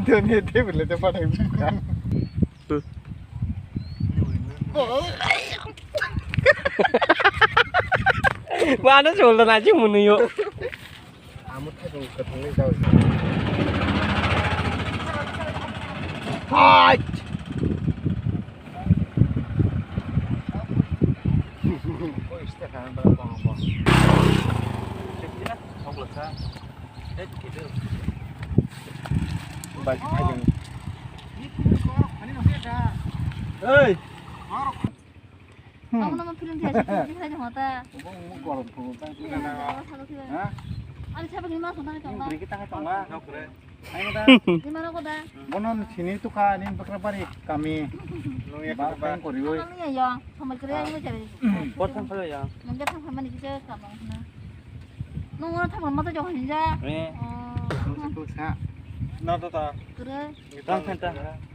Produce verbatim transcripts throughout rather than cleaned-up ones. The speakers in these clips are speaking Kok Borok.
Dunia table te patang juga. Wano solda na chi munu yo. Amo thajong kwthangni jao. Hai! Bai thajong. Ei! Amo no film thai se film thai jong ta. Obo omo gorom thungo ta. Iya, na, na, na. Ha? Ani sabe ni ma sona ka ma. Beri kita ka tongla. Nokre. Ayo da. Ni ma ko da. Bono ni sini tu ka ni bakra bari kami. Nung ya ba ka ba. Kori oi. Ni ya yo. Sama kre ayo jare. Por thang phalo ya. Nang ja thang phama ni kisa ka ma na. Nung ora thang ma ta jong hinja. Eh. Oh. Nung sa tu sa. Na ta ta. Kre. Tang khan ta.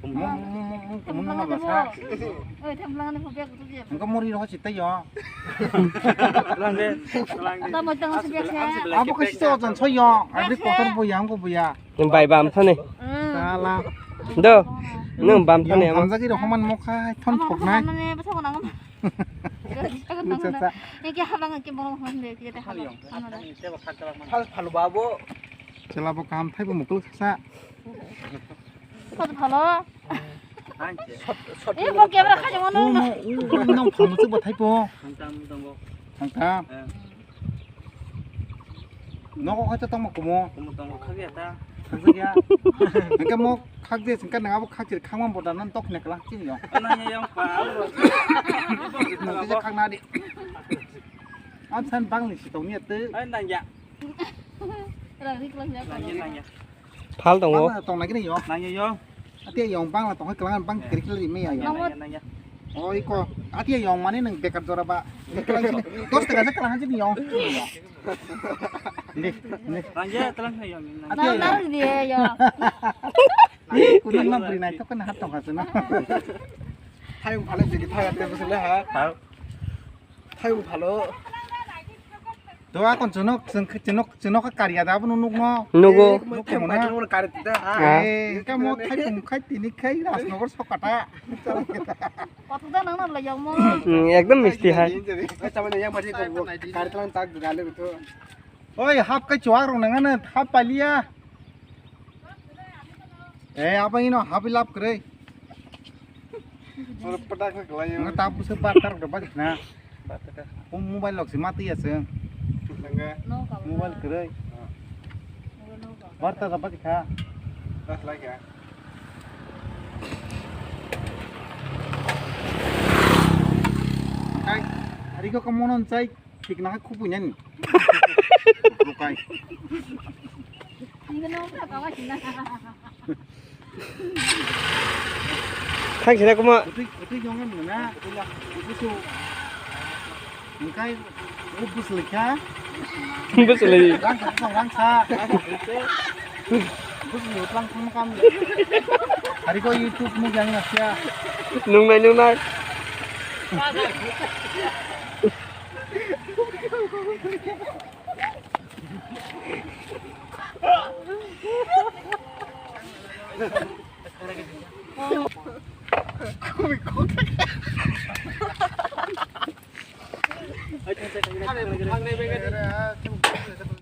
Mo, mo, mo, mo, mo, mo, mo, mo, mo, mo. Oi, thang lang ni phobia ko tu je. Engko muri roh si tei yo. Lang de. Lang de. Abo kasi to jan so yo. Abri kotor bo yang ko bo ya. Bai bam thane. Sala. Do. Nung bam thane amo. Hamjak iro homan mokha thon thoknai. Hamjak nang. Hamjak nang. Eke habang ke borong hon de ke te habang. Hal phalu babo. Chela bo kaham thai bo mukul sa. Kok phalo. Eh, bo camera kha jamo no. Nang phalo se bo thai po. Thang tam. Nogo khacha tongma kumo. Kumo tongo khagya ta. Khagya. Engke mo khagde singka nang abo khagchir khangma boda nan tok ne kala chini yo. Nang ya yang pa. Nang kisa khagna di. Am san bang ni sitong ni ate. Ai nang ya. Rang ri klang ya. Nang ya, nang ya. Phal tongo. Bangla tong nai kini yo. Nang yo yo. Ati yong bangla tong klang bang kiri kiri me ya yo. Nang ya, nang ya. Oh iko. Ati yong mani nang bekar jora ba. Klang sini. Dos taka se klang sini yong. Ni, ni. Nang ya, klang sini yong. Ati yong. Nang dia yo. Kuno na beri nai tok na hat tong ka sini. Thayung phale sigi thayung te busle ha. Thayung phalo. To akon chunok chunok chunok ka kariya da abono nukno. Nugo. Nuk temo na. Kari tida ha. Eh, ka mo khai tum khai tini khai Rajnagar sokata. Kothok da nang na bla yong mo. Hmm, ekdom misti hai. Kari tlang tak dale to. Oi, hap kai chuak rong nang na hap palia. Eh, apa ino habi lap kere. Oro padak na kelai. Nggak tahu sih batar udah balik na. Batar. Um, mobile lok si mati ya sih. Nangga. Mobile kere. Barta dapat kha. Das lagi ya. Kai, hari ko kamonon cai. Thik na khupui nani. Rukai. Thang sina kuma. Utui utui jongan mana? Utui tu. Engkai ubus lekha. Ubus lekha. Rang sa rang sa. Ubus ni utlang thang kam. Hari ko YouTube mu jang na sia. Nungnai nungnai.